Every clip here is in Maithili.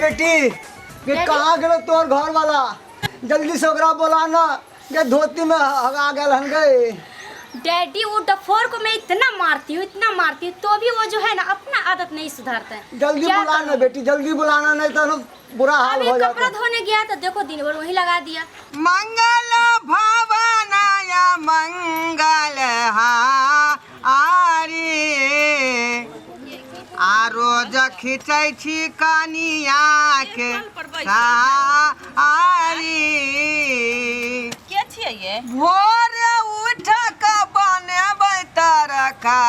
बेटी गे कहाँ गेलो तोहर घर वाला जल्दी से ओकरा बोला ना गे धोती में हगा गेल हन गे। डैडी वो डफोर को मैं इतना मारती हूँ, इतना मारती हूँ, तो भी वो जो है ना अपना आदत नहीं सुधारता है। जल्दी क्या बुलाना करूं? बेटी, जल्दी बुलाना, नहीं तो बुरा हाल अभी हो कपड़ा जाता। धोने गया तो देखो दिन भर वही लगा दिया। मंगल भवनाय मंगल हारी, आ रोज खींचै छी कनिया के सारी। के छियै ये? भोर उठ के बनेबै तरकारी,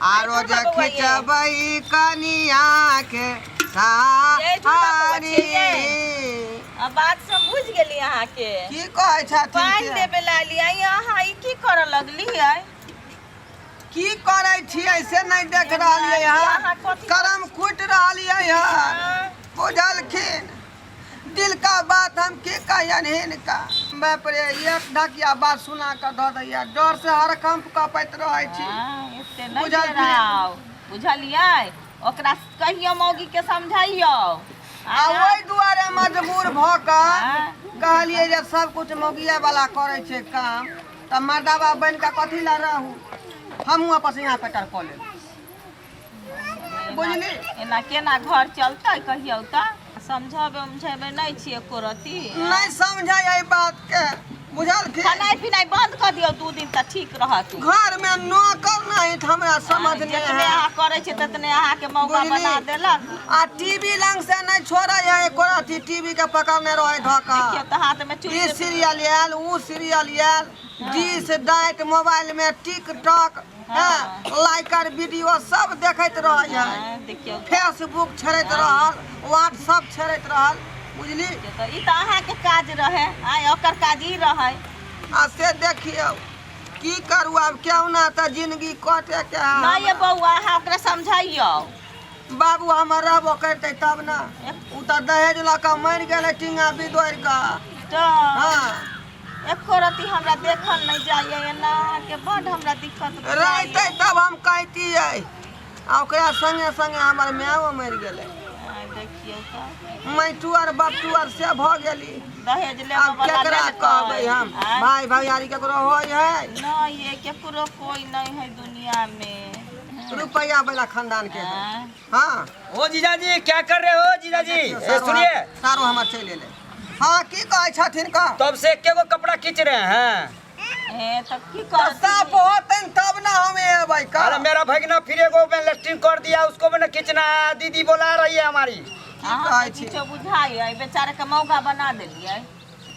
आ रोज खिचबै कनिया के सारी। आ बात सब बुझि गेली अहाँके। की कहै छथिन? पानि देबे लए एलियै, अहाँ ई की करऽ लगलियै? की करै छियै से नहि देख रहलियै हँ, करम कुटि रहलियै हँ। बुझलखिन दिल का बात हम की कहियन हिनका। बाप रे, एक ढकिया बात सुना कऽ धऽ दैया, डर से हरकम्प कपैत रहै छी। हँ, एते नहि बुझलखिन। डराउ, बुझलियै? ओकरा कहियौ, मौगी के समझैयौ। आ ओहि दुआरे मजबूर भऽ कऽ कहलियै जे सब कुछ मौगिया वाला करै छै काम, तऽ मर्दाबा बनि कऽ कथी लए रहू? हमहूँ आपस यहाँ पेटर कऽ लेब, बुझली? एना केना घर चलतै कहियौ तऽ? समझेबै उमझेबै नहि छियै एको रत्ती? नहि समझै एहि बात के, बुझलखिन? खेनाइ पिनाइ बंद कऽ दियौ 2 दिन तऽ ठीक रहत। घर में नौकर नहीं तऽ हमरा समझ नहि जितने है। अहाँ करै छियै ततने अहाँके मौका बुझली? बना देलक। आ टीवी लंग से नहीं छोड़े है एको रत्ती, टीवी के पकड़ने रहे धऽ कऽ। देखियौ तऽ हाथमे ई चूड़ी सीरियल आयल, ऊ सीरियल आयल, डिश डाइट, मोबाइल में टिकटॉक, हाँ, लाइकर वीडियो सब देखैत रहै है। हाँ, देखियौ। फेसबुक छेड़ैत रहल, व्हाट्सअप छेड़ैत रहल, बुझली? तऽ ई तऽ अहाँके काज रहै, आइ ओकर काज ई रहै। आ से देखियौ, की करू आब, केहुना तऽ जिंदगी कटे के है। नहि ये बौआ, अहाँ ओकरा समझैयौ। बाबू हमर रहबो करतै तब ने। ओ तऽ दहेज लऽ कऽ मरि गेलै टींगा बिदोरि कऽ। तऽ हँ, एको रत्ती हमरा देखल नहि जाइए एना, अहाँके बड्ड हमरा दिक्कत बुझाइए। रहितै तब हम कहितियै। आ ओकरा संगे संगे हमर मायो मरि गेलै। आइ देखियौ तऽ मैटू आर बपटू आर से भऽ गेली। दहेज लेबऽ आब वाला केकरा लेलकै। कहबै हम? आँय? भाय भैयारी केकरो होइ है? नहि ये, केकरो कोई नहीं है दुनिया में। रुपैया वाला खानदान के है। आँय? हाँ। ओ जीजाजी, क्या कर रहे हो जीजाजी? ए, सुनिए। सारो हमर चलि एलै। हाँ, की कहै छथिन कह? तब से एके गो कपड़ा खींच रहे हैं। हे तब की तऽ करत? साफ होतनि तब ने हम एबै कह। अरे मेरा भगना फिर एगो में लेस्टिंग कर दिया, उसको मैंने खींचना है, दीदी बोला रही है हमारी। की अहाँके कहै छी? किछो बुझाइए? बेचारे के मौका बना देलियै।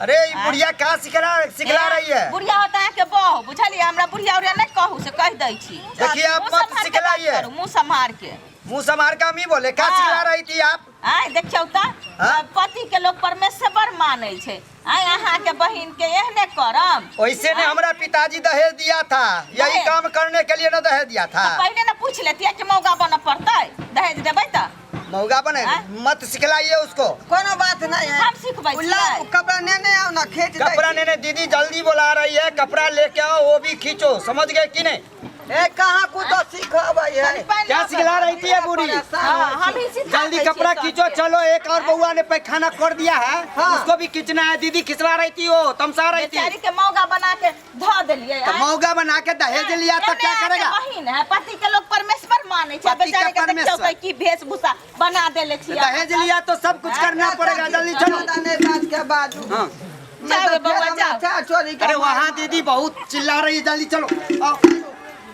अरे ये बुढ़िया कहाँ सिखला सिखला रही है? बुढ़िया होता है के बहू, बुझलियै? हमरा बुढ़िया उढ़िया नहि कहू, से कहि दै छी। देखिए आप मुँह मत सम्हार के बात सिखलाइए। करू, मुँह सम्हार के। मुंह संभार के हम ही बोले, क्या हाँ। सिखला रही थी आप? आय देखियौ तऽ। हाँ? पति के लोग परमेश्वर मानै छै। आय अहाँके बहिन के एहने करम? वैसे ने हमरा पिताजी दहेज दिया था, यही दहेज? काम करने के लिए न दहेज दिया था। तऽ पहिले ने पूछि लेतियै कि मौगा बनऽ पड़तै दहेज देबै तऽ। मौगा बने। हाँ? मत सिखलाइए उसको। कोनो बात नहीं है। हम सिखबै उ लाउ, छियै। कपड़ा नेने आओ ना, खींच दै कपड़ा छी। लेने दीदी जल्दी बोला रही है, कपड़ा लेके आओ, वो भी खींचो, समझ गए कि नहीं? ए कहाँ कुछ सिखबै है? पानि क्या लऽ सिखला रही थी ये बूढ़ी? परेशान हाँ, होइ छी। हम ही सिखा जल्दी दै कपड़ा छियै खींचो। सबके। चलो, एक और बउआ ने पैखाना कर दिया है। हाँ। उसको भी खींचना है। दीदी खिंचवा रही थी, वो तमसा रही थी। बेचारी के मौगा बना के धऽ देलियै। तो आँय? मौगा बना के दहेज लिया तो एने क्या अहाँके करेगा? बहिन है, पति के लोग परमेश्वर मानै छै। पति के बेचारे के देखियौ परमेश्वर। तऽ की वेशभूषा बना देले छियै। दहेज लिया तो सब कुछ करना पड़ेगा। जल्दी चलो। ज्यादा नहीं बात के बाजू। हाँ। नहीं जाओ तो बउआ, फेर हमरा जाओ। चाह चोरी के अरे मार वहाँ दीदी बहुत चिल्ला रही है, जल्दी चलो, आओ।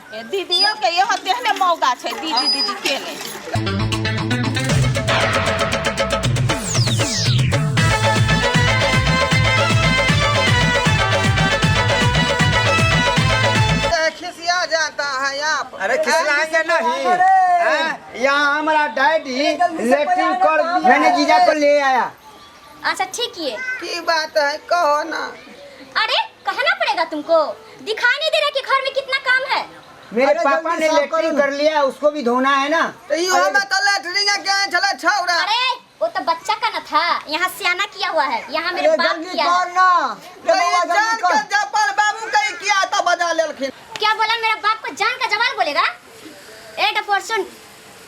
ए, दीदियो के इहो तेहने मौगा छै, दीदी दीदी केने। खिसिया जाता है आप। अरे खिसलाएंगे नहीं हैं? यहाँ हमारा डैडी जल्दी से लेटरिन पलायन कर काम दिया, मैंने है। जीजा को ले आया। अच्छा ठीक है। की बात है, कहो ना। अरे कहना पड़ेगा तुमको? दिखाई नहीं दे रहा कि घर में कितना काम है? मेरे अरे पापा जल्दी ने साफ करो लेटरिन ना। कर लिया, उसको भी धोना है ना। तऽ इहो में तऽ लेटरिंग के छलै छौड़ा। अरे वो तो बच्चा का न था, यहाँ सियाना किया हुआ है, यहाँ मेरे अरे बाप जल्दी किया है। कर ना रे तऽ ई बउआ, जल्दी जान के कर। जपल बाबू के ई किया तऽ बजा लेलखिन? क्या बोला? मेरा बाप को जान का जवाल बोलेगा? ए डफोर, सुन।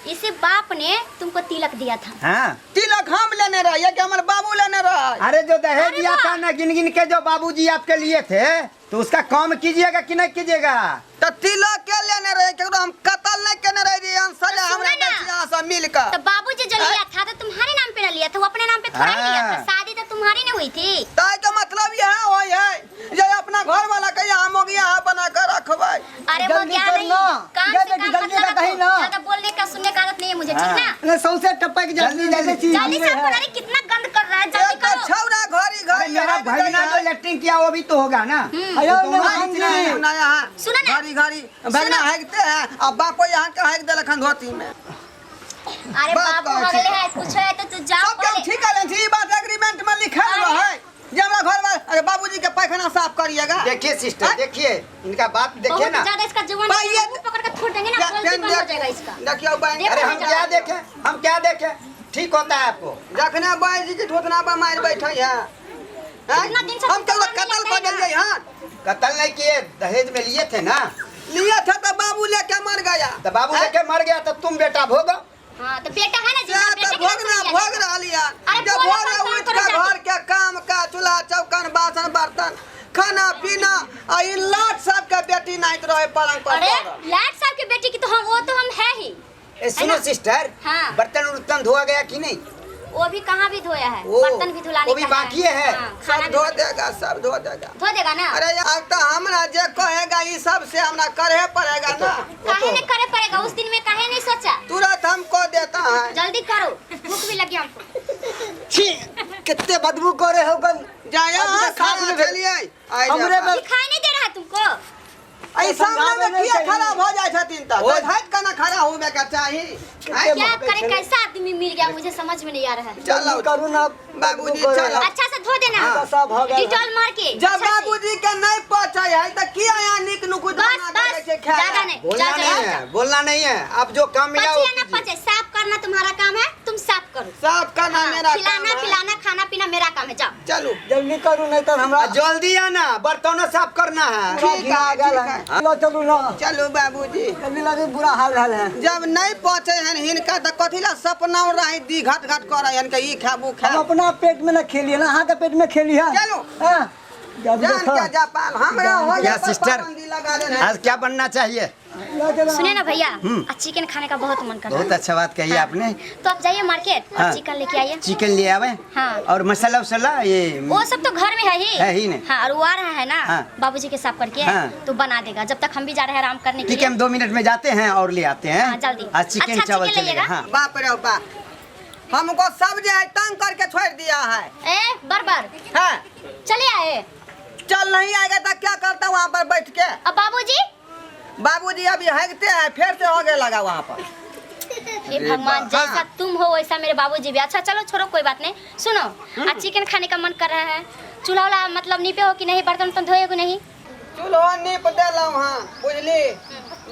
इसे बाप ने तुमको तिलक दिया था। हाँ। तिलक हम लेने रहिए कि हमारे बाबू लेने रहे? अरे जो दहेज अरे दिया वाह। था ना गिन गिन के जो बाबूजी आपके लिए थे, तो उसका कम कीजिएगा कि नहीं कीजिएगा? तो तिलक के लेने रहे, केकरो हम कत्ल नहीं केने रहे जी, हम सजा तो हमरा सुना ना। दै छी अहाँ सब मिल के। तो बाबूजी जो लिया था तो तुम्हारे नाम पे ना लिया था, वो अपने नाम पे थोड़ा ही लिया था। हाँ। शादी तो तुम्हारी नहीं हुई थी। ताई के मतलब यह होय है जे अपना घर वाला के यहाँ मोगिया बना के रखबै। अरे वो जल्दी क्या कर नहीं, ना। काम जा से बेटी, काम जल्दी मतलब का कहीं रखो। ना। ज्यादा बोलने का सुनने का आदत नहीं है मुझे, ठीक हाँ। ना? नहीं, सौंसे टपक जल्दी, जल्दी। जल्दी से आपको, अरे कितना गंद कर रहा है, जल्दी एक तो करो। छौरा घरी अरे घरी मेरा हगि भगना दै जो है। लेटरिन किया वो भी तो होगा ना। अयो तो दोनों नहीं, खींचना है। ना यहाँ सुनो ना। घरी घरी भगना सुनो। हगते हैं, अब बापो यहाँ के हग देलखन धोती में। अरे बाप बाबू कहै अगले छी। है कुछ है तो तू जाओ सब के हम पहले। ठीक है छी, ई बात एग्रीमेंट में लिखल अरे। रहे जे हमरा घर वाला, अरे बाबूजी के पैखाना साफ करिएगा। देखिए सिस्टर, देखिए इनका बात देखिए बहुत ना। ज्यादा इसका जुबान भाई, ये- मुंह पकड़ के थोड़ देंगे ना, बोलती पेन बंद हो देख- जाएगा इसका। देखियो बैंक। देखो अरे हम ना। क्या देखें, हम क्या देखें, ठीक होता है आपको। जखने बाई जी के ठोतना पर मार बैठे है, हैं? कितना दिन से हम तुमको तो मारने कत्ल लगता कर है ना। देलिए। हाँ, कत्ल नहीं किए, दहेज में लिए थे ना। लिए थे तो बाबू लेके मर गया। तो बाबू लेके मर गया तो तुम बेटा भोगो। हाँ तो बेटा है ना से जिंदा, तो बेटे के नाम भोगना से लिया भोग जाएगा। रहल यार। अरे जब बोलो भोग तो काम उठ करो के जाके। घर के काम का चूल्हा चौकन बासन बर्तन खाना पीना आ ई लाट साहब के बेटी नाइत रहे पलंग पर अरे पड़ल। लाट साहब की बेटी की तो हम, वो तो हम है ही। ए, सुनो ना? सिस्टर, हाँ। बर्तन उर्तन धोआ गया कि नहीं? वो भी कहाँ भी धोया है, वो- बर्तन भी धुलाने वो भी का बाकी है। हाँ, खाना सब भी धो देगा, सब धो देगा। धो देगा ना। अरे यार तो हमरा जे कहेगा ई सब से हमरा करे पड़ेगा ना। काहे नहीं करे पड़ेगा, उस दिन में काहे नहीं सोचा? तुरंत हमको देता है। जल्दी करो, भूख भी लगी हमको। छी, कितने बदबू करे हो गन। जाया अभी तक खाना साफ नहीं भेल। चलिए आई जा हमरे बा। में दिखाई नहीं दे रहा है तुमको? आई सामने में नहीं किया चाहिए। खड़ा हो जाए छथिन त ओ। धाइत कना खड़ा होबे के चाही। कितने क्या महकै करे, छलै। कैसा आदमी मिल गया मुझे समझ में नहीं आ रहा है। चलो करू ना बाबूजी, बदबू करे। चलो। अच्छा से धो देना। हाँ। सब हो गया। डिटॉल मार के जब अच्छा से। बाबूजी के नहीं पचे है त किया यहाँ नीक नुकुत बस बना के बस दै छै खाए ज्यादा ला? नहीं, बोलना जा जा नहीं जा। है, बोलना नहीं है। अब जो काम मिला पचे वो या ना कीजिए। पचे, साफ करना तुम्हारा काम है, तुम साफ करो। साफ करना हाँ, मेरा काम खिलाना है। पिलाना खाना पीना मेरा काम है, जाओ। चलू जल्दी करू नहीं तो हमरा आ, जल्दी आना, बर्तनों साफ करना है। पूरा ठीक घिना है, गेल ठीक है। है। चलो चलू ना। चलू बाबूजी। जल्दी लगे बुरा हाल हाल है। जब नहीं पचे हन हिनका त कथी ला सपना रही दी घट घट करे हन के ई खाबू हम खाब। अपना पेट में ना खेलिए ना, अहाँ के पेट में खेली है। चलो। हाँ, जब जान देखो। के जापान हमरा हो क्या गया पर सिस्टर? पाबंदी लगा देने। आज क्या बनना चाहिए? लो चलो। सुनिए ना भैया, आज चिकन खाने का बहुत मन कर रहा बहुत है। अच्छा बात कही आपने। तो आप जाइए मार्केट और हाँ। चिकन लेके आइए। चिकन ले आवे। हाँ। और मसाला उसाला ये वो सब तो घर में है ही। है ही नहीं। हाँ, और वो आ रहा है ना हाँ। बाबूजी के साफ करके, हाँ। तो बना देगा। जब तक हम भी जा रहे हैं आराम करने के ठीक है, लिए। हम 2 मिनट में जाते हैं और ले आते हैं। हाँ, जल्दी। आज चिकन अच्छा, चावल चिकन चलेगा। लीजिएगा। हाँ। बाप रे बाप, हमको सब जे है तंग करके छोड़ दिया है। ए बरबर हाँ। चले आए। चल नहीं आएगा तो क्या करता वहाँ पर बैठ के? अब बाबूजी, बाबूजी अभी हगते हैं, फिर से हो गए लगा वहाँ पर। हे भगवान, जैसा तुम हो वैसा मेरे बाबूजी भी। अच्छा चलो छोड़ो, कोई बात नहीं। सुनो, आज चिकन खाने का मन कर रहा है। चूल्हा वाला मतलब नीपे हो कि नहीं, बर्तन उर्तन धोए हो कि नहीं? चूल्हो नीप देलहुँ हँ बुझली,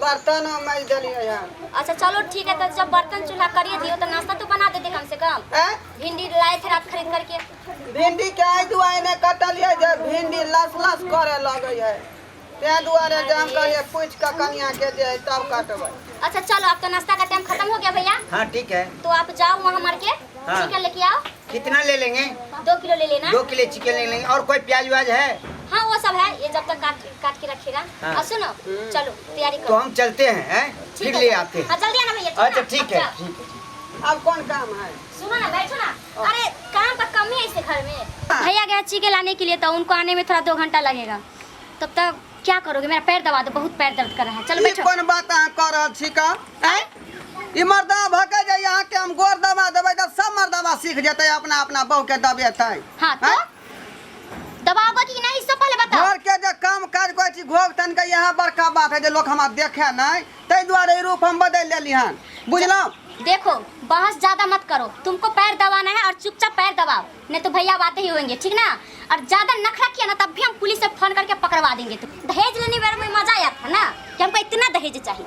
बर्तन माजि देलियै हँ। अच्छा चलो ठीक है, तो जब बर्तन चूल्हा करिए दियो तो नाश्ता तो बना देते कम से कम। हैं? भिंडी लाए थे रात खरीद करके। भिंडी के एहि दुआरे नहि कटलियै जे भिंडी लस लस करे लगै है, ताहि दुआरे जे हम कहलियै पूछि कऽ कनिया के जे है तब कटबै। अच्छा चलो, आपका नाश्ता का टाइम खत्म हो गया भैया। हाँ ठीक है। तो आप जाओ वहाँ मार्केट, हाँ। चिकन लेके आओ। कितना ले लेंगे? 2 किलो ले लेना। 2 किलो चिकन ले लेंगे। और कोई प्याज व्याज है? हाँ वो सब है, ये जब तक काट काट के रखेगा। हाँ। और सुनो, चलो तैयारी तो करो। हम चलते हैं, हैं? ठीक फिर है। ले आते हैं। हाँ जल्दी आना भैया। अच्छा ना? ठीक है, अब जाओ। ठीक है। अब कौन काम है? सुनो ना, बैठो ना। अरे काम का कमी है इस घर में। भैया गया चिकन लाने के लिए, तो उनको आने में थोड़ा 2 घंटा लगेगा। तब तक क्या करोगे? मेरा पैर दबा दो, बहुत पैर दर्द कर रहा है। चलो ई बैठो। कोन बात अहाँ कऽ रहल छी का? आँय? ई मर्दाना भऽ के जे अहाँके हम गोर दबा देबै तऽ सब मर्दाना सीख जेतै अपना अपना बहू के दबेतै। हाँ तो दबाओगे कि नहीं, इससे पहले बताओ। घर के जे काम काज करै छी घोघ तन के यहाँ बड़का बात है जे लोग हमरा देखे नहीं, ताहि दुआरे ई रूप हम बदलि लेली हन, बुझलहुँ? देखो बहस ज्यादा मत करो, तुमको पैर दबाना है और चुपचाप पैर दबाओ, नहीं तो भैया बातें ही होंगे, ठीक ना? और ज्यादा नखरा किया ना तब भी हम पुलिस से फोन करके पकड़वा देंगे। तुम दहेज लेने बारे में मजा आया था ना कि हमको इतना दहेज चाहिए,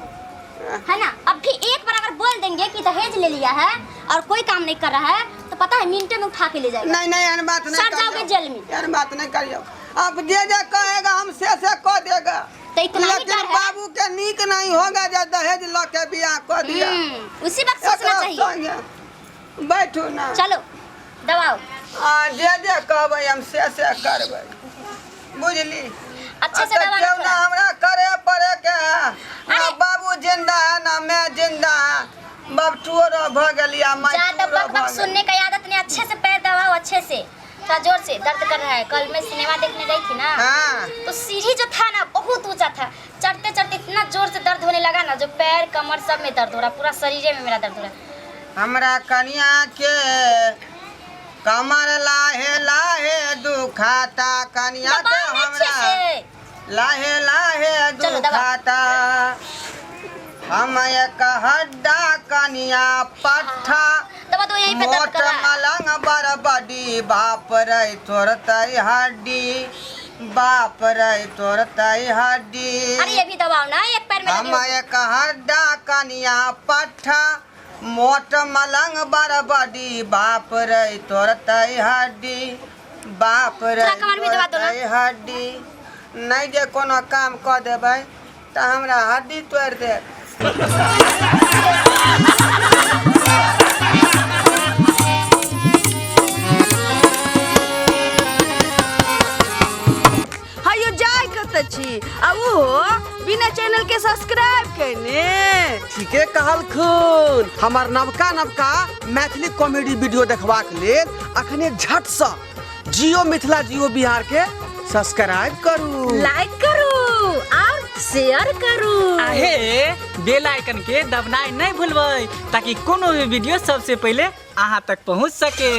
है ना? अब भी एक बार अगर बोल देंगे कि दहेज ले लिया है और कोई काम नहीं कर रहा है, तो पता है मिनटों में उठा के ले जाएगा। नहीं नहीं, एहन बात नहीं सड़ जाओगे करियौ। जेल में। एहन बात नहीं करियौ। अब जे जे कहेगा हम से से कह देगा। तो इतना ही लेकिन डर है। बाबू के नीक नहीं होगा जे दहेज ल के बियाह कऽ दिया। उसी वक्त सोचना एकरा चाहिए। संगे बैठू ना। चलो दबाओ। आ जे जे कहबै हम से से करबै, बुझली? अच्छे से आ तऽ दबाना केओ ना थोड़ा। हमरा करे पड़े के है ना। अरे! बाबू जिंदा है ना मैं जिंदा है, बबटुओ रह भऽ गेली आ ज्यादा माइटुओ रह बक बक भऽ गेली। सुनने का आदत नहीं, अच्छे से पैर दबाओ, अच्छे से, थोड़ा जोर से। दर्द कर रहा है। कल मैं सिनेमा देखने गई थी ना, हाँ, तो सीढ़ी जो था ना बहुत ऊंचा था, चढ़ते चढ़ते इतना जोर से दर्द होने लगा ना, जो पैर कमर सब में दर्द हो रहा, पूरा शरीर में मेरा दर्द हो रहा। हमरा कनिया के कमर लाहे लाहे दुखाता, कनिया के दबाओ ना अच्छे हमरा से। लाहे लाहे चलो, दबाओ। दुखाता। हम एक हड्डा कनिया पट्ठा, दबा दो, यहीं पे दर्द मोट कर रहा है। मलंग बरबडी, बाप रे तोड़तै हड्डी, बाप रे तोड़तै हड्डी। अरे ये भी दबाओ ना, एक पैर में हम लगी हो। एक हड्डा कनिया पट्ठा, मोट मलंग बरबडी, बाप रे तोड़तै हड्डी, बाप रे थोड़ा कमर भी दबा दो ना। तोड़तै हड्डी। नहि जे कोनो काम कऽ देबै तऽ हमरा हड्डी तोड़ि देत। हयो जाय कतऽ छी आ ओहो बिना चैनल के सब्सक्राइब केने? ठीके कहलखुन। हमर नवका नवका मैथिली कॉमेडी वीडियो देखबाक लेल अखने झटसँ जियो मिथिला जियो बिहार के सब्सक्राइब करू, लाइक करू और शेयर करू। आहे बेल आइकन के दबनाइ नहि भूलबै ताकि कोनो भी वीडियो सबसे पहिले अहाँ तक पहुँच सके।